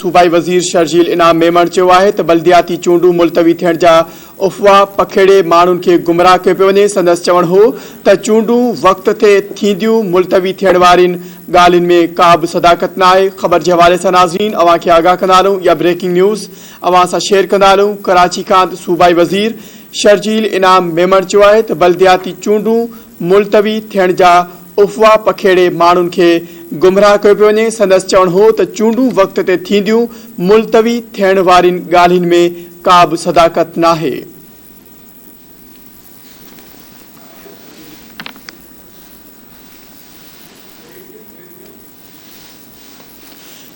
صوبائي وزير شرجيل انعام ميمڻ چيو آهي ته بلدياتي چونڊون ملتوي ٿيڻ جا افواهه پکيڙي ماڻهن کي گمراهه ڪيو پيو وڃي، سندس چوڻ هو ته چونڊون وقت تي ٿينديون، ملتوي ٿيڻ وارين ڳالهين ۾ ڪا به صداقت ناهي، خبر جي حوالي سان ناظرين اوهان کي آگاهه ڪندا هلون يا بريڪنگ نيوز اوهان سان شيئر ڪندا هلون، ڪراچي کان صوبائي وزير شرجيل انعام ميمڻ چيو آهي ته بلدياتي چونڊون ملتوي ٿيڻ جا افواهه پکيڙي ماڻهن کي گمراهه ڪيو پيو وڃي، سندس چوڻ هو ته چونڊون وقت تي ٿينديون، ملتوي ٿيڻ وارين ڳالهين ۾ ڪا به صداقت ناهي.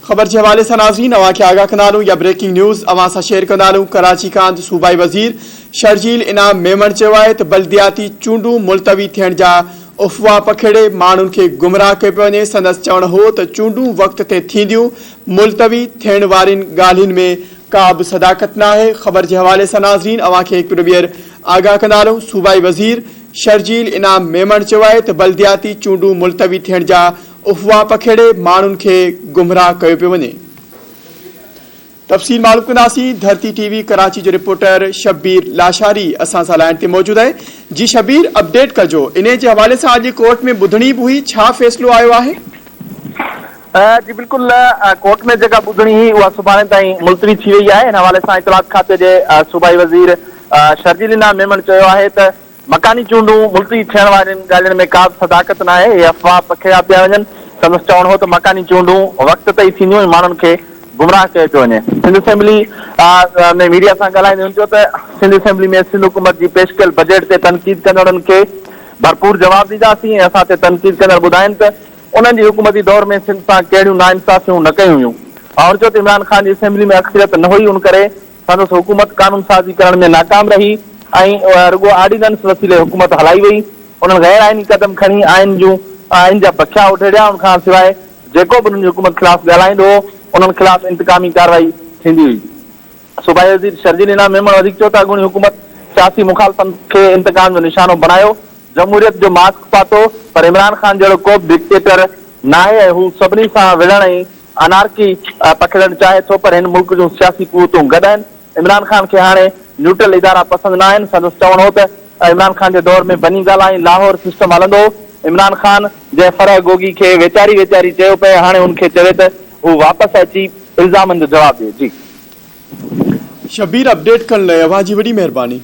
خبر جي حوالي سان ناظرين اوهان کي آگاهه ڪندا هلون يا بريڪنگ نيوز اوهان سان شيئر ڪندا هلون ڪراچي کان صوبائي وزير شرجيل انعام ميمڻ چيو آهي ته بلدياتي چونڊون ملتوي ٿيڻ جا افواهه پکيڙي ماڻهن کي گمراهه ڪيو پيو وڃي سندس چوڻ هو ته چونڊون وقت تي ٿينديون ملتوي ٿيڻ وارين ڳالهين ۾ ڪا به صداقت ناهي خبر جي حوالي سان ناظرين اوهان کي هڪ ڀيرو ٻيهر آگاهه ڪندا هلون صوبائي وزير شرجيل انعام ميمڻ چيو آهي ته بلدياتي چونڊون ملتوي ٿيڻ جا افواهه پکيڙي ماڻهن کي گمراهه ڪيو پيو وڃي. تفصيل معلوم ڪنداسين ڌرتي ٽي وي ڪراچي جو رپورٽر شبير لاشاري اسان سان لائين تي موجود آهي جي شبير اپڊيٽ ڪجو انهي جي حوالي سان اڄ ڪورٽ ۾ ٻڌڻي به هئي ڇا فيصلو آيو آهي؟ جي بلڪل ڪورٽ ۾ جيڪا ٻڌڻي هئي اها سڀاڻي تائين ملتوي ٿي وئي آهي ان حوالي سان اطلاعات کاتي جي صوبائي وزير شرجيل انعام ميمڻ چيو آهي ته مڪاني چونڊون ملتوي ٿيڻ وارين ڳالهين ۾ ڪا به صداقت ناهي، اهي افواهه پکيڙيا پيا وڃن. سندس چوڻ هو ته مڪاني چونڊون وقت تي ئي ٿينديون ۽ ماڻهن کي گمراهه ڪيو پيو وڃي. سنڌ اسيمبلي ۾ ميڊيا سان ڳالهائيندي هن چيو ته سنڌ اسيمبلي ۾ سنڌ حڪومت جي پيش ڪيل بجيٽ تي تنقيد ڪندڙن کي ڀرپور جواب ڏينداسين ۽ اسان تي تنقيد ڪندڙ ٻڌائين ته انهن جي حڪومتي دور ۾ سنڌ سان ڪهڙيون ناانصافيون نه ڪيون ويون. هن چيو ته عمران خان جي اسيمبلي ۾ اڪثريت نه هئي ان ڪري سندس حڪومت قانون سازي ڪرڻ ۾ ناڪام رهي ۽ رڳو آرڊيننس وسيلي حڪومت هلائي وئي. انهن غير آئيني قدم کڻي آئين جون آئين جا بکيا اڍيڙيا. ان کان سواء جيڪو به انهن جي حڪومت خلاف ڳالهائيندو هو، انهن خلاف انتقامي ڪارروائي ٿيندي هئي. صوبائي وزير شرجيل انعام ميمڻ وڌيڪ چيو ته اڳوڻي حڪومت سياسي مخالفن کي انتقام جو نشانو بڻايو، جمهوريت جو ماسڪ پاتو پر عمران خان جهڙو ڪو به ڊڪٽيٽر ناهي ۽ هو سڀني سان وڙهڻ ۽ انارڪي پکيڙڻ چاهي ٿو پر هن ملڪ جون سياسي قوتون گڏ آهن، عمران خان کي هاڻي نيوٽرل ادارا پسند نه آهن، سندس چوڻ هو ته عمران خان جي دور ۾ بني گالا ۽ لاهور سسٽم هلندو هو، عمران خان جنهن فرح گوگي کي ويچاري ويچاري چيو پئي هاڻي ان کي چوي ته هو واپس اچي الزامن جو جواب ڏي. جي. شبير اپڊيٽ ڪرڻ لاء اوهان جي وڏي مهرباني.